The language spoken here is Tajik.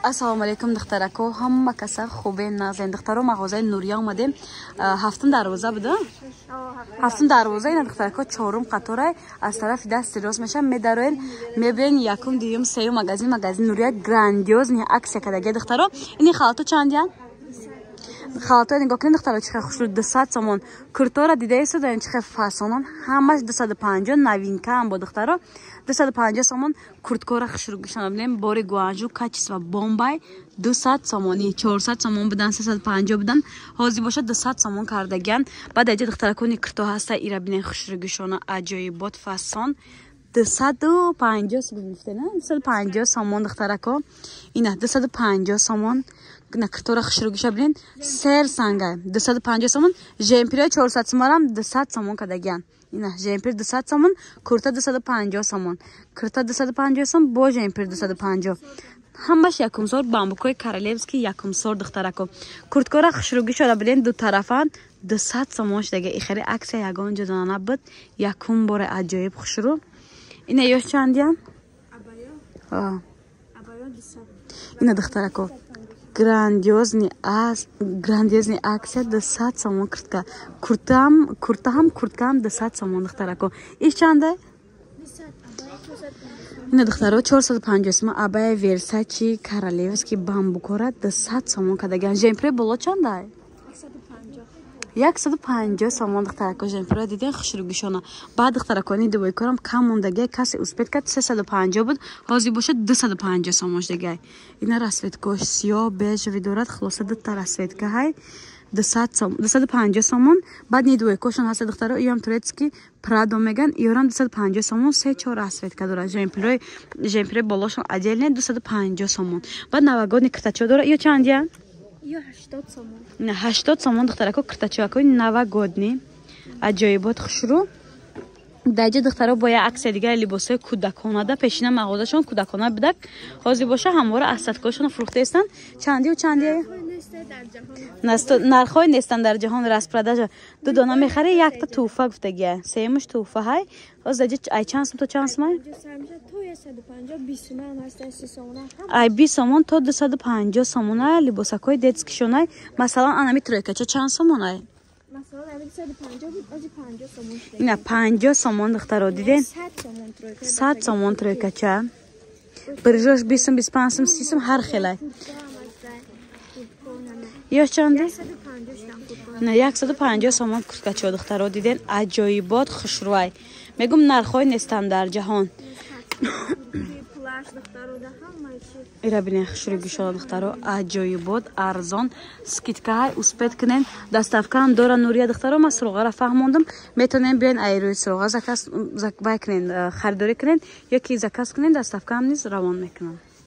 Ассалому алайкум, духтарако, ҳама каса хубе, назен. Духтаро, мағозаи Нурия омадем. Ҳафтум дарвоза буда, ҳафтум дарвоза ина, духтарако, чорум қаторай, аз тарафи дасти рост меша медароен, мебинен якум, дуюм, сеюм магазин, магазин Нурия. Грандиозный акция кардагия, духтаро. Ини халато чандиян? Халатои нигоҳ кунед, духтаро, чӣ хел хушрӯ, 200 сомон. Куртора дидаесудаен, чӣ хел фасонон, ҳамаш 250, новинкаам бо, духтаро, 250 сомон. Курткора хушрӯ гишана бинем, бори Гуанжу, качество бомбай, 200 сомонӣ. 400 сомон будан, 350 будан, ҳозир бошад 200 сомон кардагиян. Баъд аҷа, духтаракони, курто ҳаста, ира бинен, хушрӯ гишона, аҷоибот, фасон, 250 гуфтена, 250 сомон, духтарако, ина 250 сомон. На киртора хушрӯгиша бинен, сер санга, 250 сомон. Жемпирои 400 сомонам 200 сомон кардагиян. Ина жемпир 200 сомон, курта 250 сомон, курта 250 сом, бо жемпир 250, ҳамаш якумсор, бамбукои королевский якумсор. Духтарако, курткора хушрӯгишора бинен, дутарафа 200 сомон шудаги. Ихари акция ягон ҷо дона набуд, якум боре, аҷоиб хушрӯ. Ина ёш чандиян? Ина, духтарако, грандиозный акция, 200 сомон куртка, куртам, куртаам, курткаам 200 сомон. Духтарако, иш чанда? Ина, духтаро, 450 сомон абая Версачи королевский, бамбукора 200 сомон кардагиан. Жемпирои боло чанда? 150 сомон. Духтарако, жемпиро диден, хушрӯгишона. Баъд, духтаракони, дувойкорам кам мондагия, касе успеть кард, 350 буд, ҳозир бошад 250 сомон шудагиай. Ина расцветкош сиёҳ, бежевый дорад, хулоса дута расцветка ҳай, 250 сомон. Баъд ни двойкошон ҳаста, духтаро, иам турецкий Прадо меган, иёрам 250 сомон, се чор расцветка дорад. Жемпирои болошон отдельно 250 сомон. Баъд новогодний киртачо дора, иё чандия? 80 сомон, духтарако, киртачоакои новогодний, аҷоибот, хушрӯ. Даҷа, духтаро, бо як акция дигар, либосҳои кӯдаконада. Пешина мағозашон кӯдакона будак, ҳозир боша ҳамвора остаткошонро фурӯхтаистанд. Чандиу чандия? Нархҳои нестанд дар ҷаҳон, распродажа, ду дона мехарӣ, якта тӯҳфа гуфтагия, сеюмаш тӯҳфа ҳай. Ҳозир даҷа ай чанд сум то чанд сумай? Ай 20 сомон то 250 сомона либосакҳои детскийшонай. Масалан, анами тройкача чанд сомонай? Ина 50 сомон, духтаро, диден, 100 сомон тройкача. Брижош 20 сум, 25 сум, 30 сум, ҳар хелай. Ёш чанде? На 150 сомон курткачо, духтаро, диден, аҷоибот, хушрӯай. Мегум, нархҳои нестанд дар ҷаҳон. Ира бинен, хушрӯгишона, духтаро, аҷоибот, арзон, скидкаҳай, успеть кунен. Доставкаам дора Нурия, духтаро, ман суроғаро фаҳмондам, метавонем биёен, айрӯи суроға заказ вай кунен, харидорӣ кунен ё ки заказ кунен, доставкаам низ равон мекунам.